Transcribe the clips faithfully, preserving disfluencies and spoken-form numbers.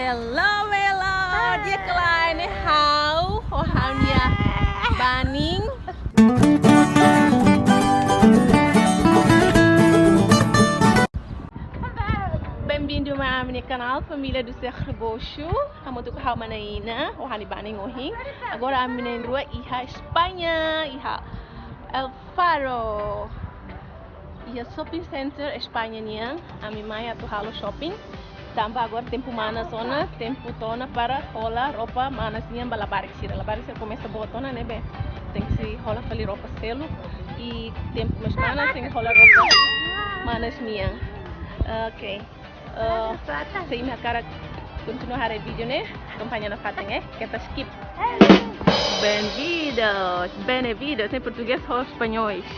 Hello, hello. Di'ak ka lae, ne'e ha'u, ho ha'u-nia banin. Bem-vindo mai ami-nia kanál, Família do Serrebocho. Hamutuk ho ha'u mana Ina, ho ha'u-nia banin ohin. Agora ami na'in-rua iha España, iha El Faro. Iha shopping center España nian, ami mai atu halo shopping. Tanba agora tempu manas ona, tempu to'o ona para hola roupa manas nian ba labarik sira. Labarik sira komesa boot ona ne'ebé tenke sei hola fali roupa seluk. I tempu mós manas tenke hola roupa manas nian. Ok. Eh, se imi hakarak kontinua haree vídeo ne'e, akompaña nafatin, eh, keta skip. Bem-vindos, bem-vindos, em português ou espanhóis.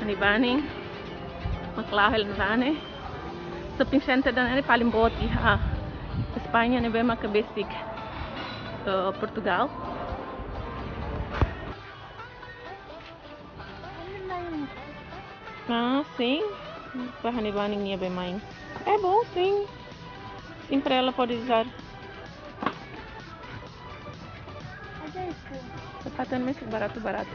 Ha'u-nia banin, mak la'o hela ne'e. Shopping center ida-ne'e paling boot iha España, ne'ebé maka besik, eh, Portugal. Ah, sim. Para ha'u-nia banin nia bem mãe. É bom, sim. Sim, para ela pode usar. Sapatu ne'e mós baratu, baratu.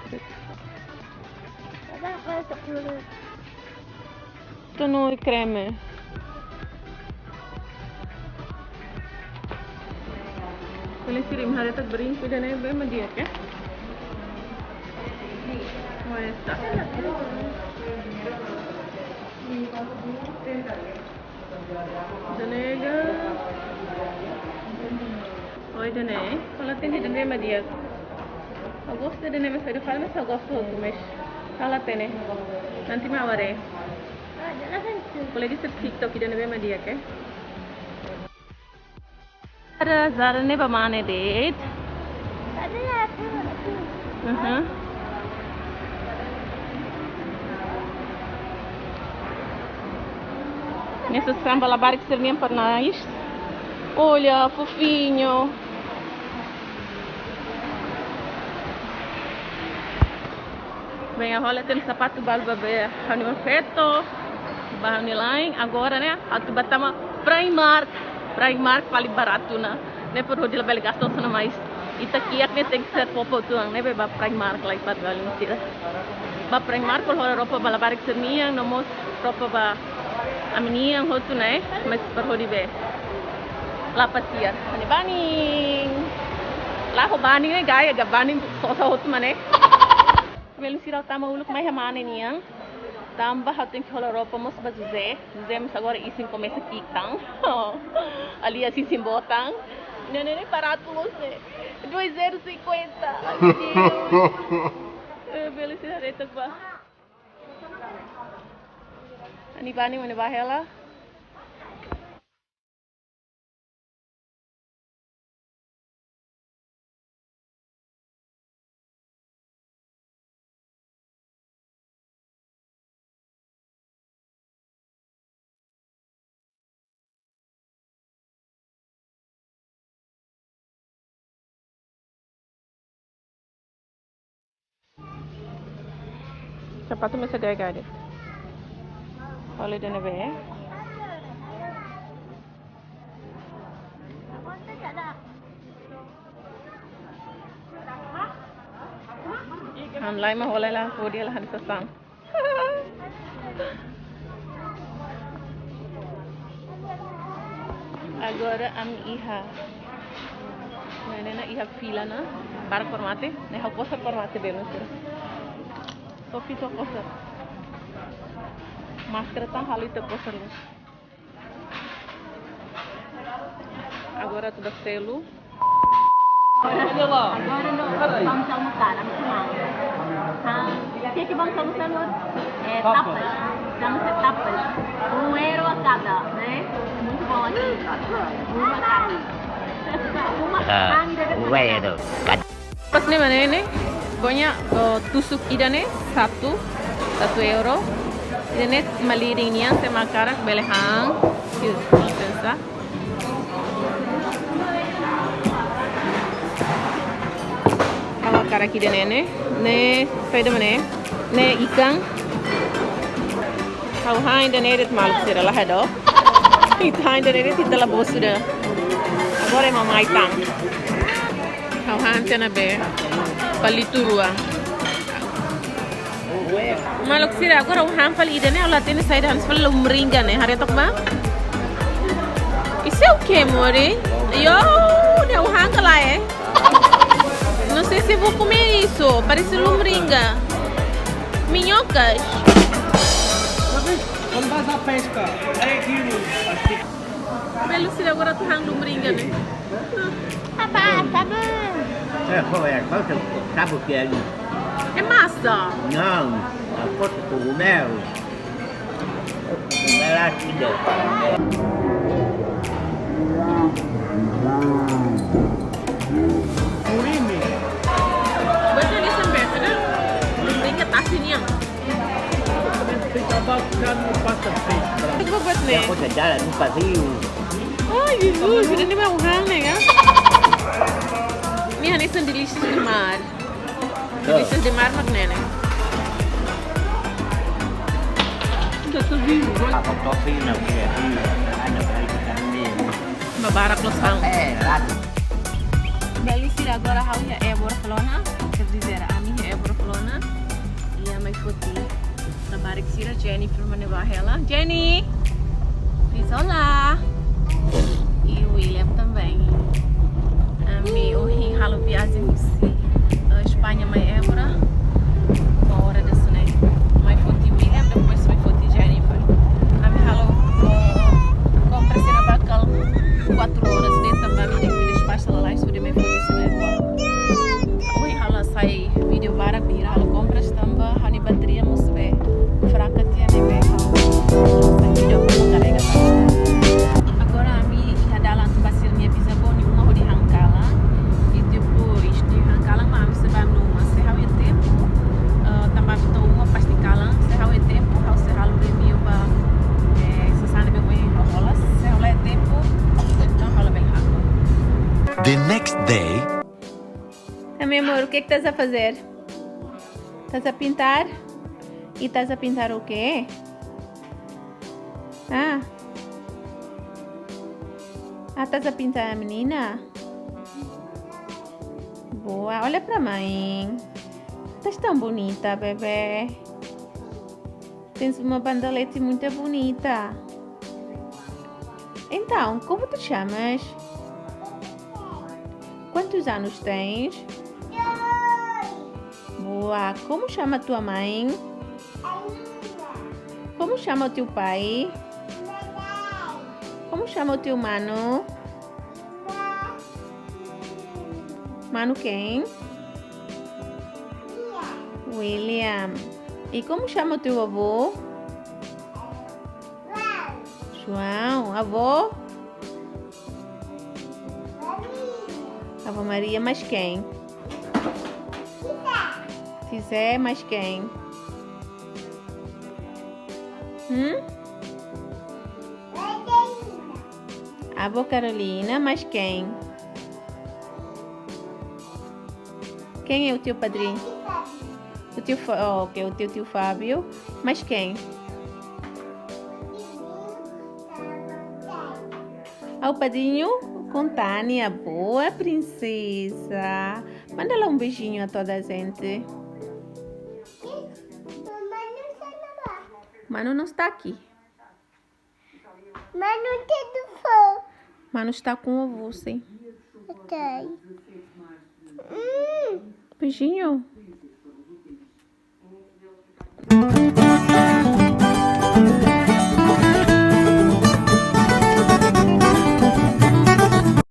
Tunu i kreme. Belun sira, imi haree tiha brinku ida-ne'e bem di'ak, eh? Maiza. Ida-ne'e ga. Oi, ida-ne'e. Ha'u la hatene ida-ne'e mak di'ak. Ha'u gosta ida-ne'e, mas ida fali mós ha'u gosta hotu, mas ha'u la hatene. Nanti mak ha'u haree. Kolega sira TikTok ida-ne'ebé mak di'ak, eh? Zara, Zara ne'e ba mane de'it. Aha. Ne'e sasán ba labarik sira-nian para na'in. Olha, fofinho. Bem, agora tem sapatu balu ba ha'u-nia feto, ba ha'u-nia la'en. Agora, ne'e, atu ba tama Primark. Primark paling baratu ona. Ne'e para hodi labele gasta osan demais. Ita kiak ne'e tenke ser poupar uitoan, ne'ebé ba Primark lai pat bali mentira. Ba Primark para hola roupa ba labarik sira-nian, no mós roupa ba ami-nian hotu ne'e, mas para hodi bele la pasiar. Ha'u-nia banin. La'o ho banin ne'e gaya, ga banin sosa hotu mak ne'e. Belun sira, tama uluk mai iha mane nian. Tanba ha'u tenke hola roupa mós ba José. José mós agora isin komesa ki'ik tan. Aliás, isin boot tan. Ne'e, ne'e, ne'e baratu loos ne'e. Dois euros e cinquenta. Ai, meu Deus. Eh, belun sira, haree tiha ba. Ha'u-nia banin mak ne'e ba hela. Sapatu mós gaya-gaya de'it. Olha de ne'ebé. Han lai mak hola la, hodi la han sasán. Agora ami iha. Ne'e, ne'e, ne'e iha fila ona. Para por mate. Ne'e ha'u kosar por mate belun sira. Só fitu kosar. Maskara tan halo ita kosar loos. Agora atu ba selu. Agora no, vamos almoçar, vamos tomar. Ah, o que que vamos almoçar hoje? É, tapas. Vamos ser tapas. Um euro a cada, né? Muito bom aqui. Uma carne. Uma carne deve ser. Ah, um euro. Tapas ne'e mak ne'e, ne'e. Pokoknya, eh, tusuk ida-ne'e satu, satu euro. Ida-ne'e malirin nian, se imi hakarak bele han. Cute, pensa. Ha'u hakarak ida-ne'e, ne'e. Ne'e, saida mak ne'e? Ne'e ikan. Ha'u han ida-ne'e de'it maluk sira, la hadook. Ita ainda ne'e ita la bosu ida. Agora é mamai tan. Ha'u han tiha ne'ebé? Palito rua. Maluk sira, agora ha'u han fali ida ne'e, ha'u la hatene saida, han fali lumringa ne'e, haree took ba? Isso é o quê, amor? Yo, ne'e ha'u han ka lae? Não sei se vou comer isso, parece lumringa. Minhocas. Quando vais à pesca, é aquilo. Maluk sira, agora ha'u han lumringa ne'e. Papá, tá bom. É, qual é? Qual que é? Sabe o que é? É massa. Não, a foto cogumelo. Cogumelo é assim, ó. Buat ne'e hanesan bebé, né? Lumringa tasi nian. Fica abaixo, já não passa frente. Coisa dela, nunca viu. Ai, Jesus, ida-ne'e mak ha'u han ne'e, ya? Ne'e hanesan delícias do mar. Delícias do mar, mak ne'e. Apa tofi na kira di, ada baik kita ambil. Babarak loos han. Eh, ratu. Maluk sira, agora ha'u iha Évora fali ona, quer dizer, ami iha Évora fali ona. Iha mai foti labarik sira, Jennifer mak ne'e ba hela. Jenny! Diz olá! E o William também. Ami ohin halo viajen husi, eh, España mai Évora. Uma hora desse, né? Mai foti William, depois mai foti Jennifer. Ami halo, eh, kompras sira ba kala quatro horas de tanba ami tenke despaxa lalais hodi mai foti sira rua. Ohin ha'u la hasai vídeo barak bainhira halo kompras tanba ha'u-nia bateria mós be fraka tiha ne'ebé ha'u la hasai vídeo ha'u karrega tan. Agora ami iha dalan atu ba sira-nia bisavó nia uma hodi han kalan. I depois de han kalan mak ami sei ba ami-nia uma. Se ha'u iha tempu, eh, tanba ami to'o uma pasti kalan. Se ha'u iha tempu, ha'u sei halo review ba, eh, sasán ne'ebé ohin ha'u hola. Se ha'u la iha tempu, entaun ha'u labele halo. The next day. Ah, meu amor, o que que estás a fazer? Estás a pintar? E estás a pintar o quê? Ah. Ah, estás a pintar a menina? Boa, olha pra mãe. Estás tão bonita, bebé. Tens uma bandolete muito bonita. Então, como te chamas? Quantos anos tens? Boa. Como chama tua mãe? Como chama o teu pai? Como chama o teu mano? Mano quem? William. E como chama o teu avô? João. Avó? Avó Maria, mais quem? Tizé, mais quem? Hum? Avó Carolina, mais quem? Quem é o teu padrinho? O tio Fá-, oh, ok, o teu tio Fábio. Mais quem? Ah, o padrinho com Tânia. Boa, princesa. Manda lá um beijinho a toda a gente. Mano não está aqui. Mano, que do fogo. Mano está com o avô, sim. Ok. Hum. Beijinho.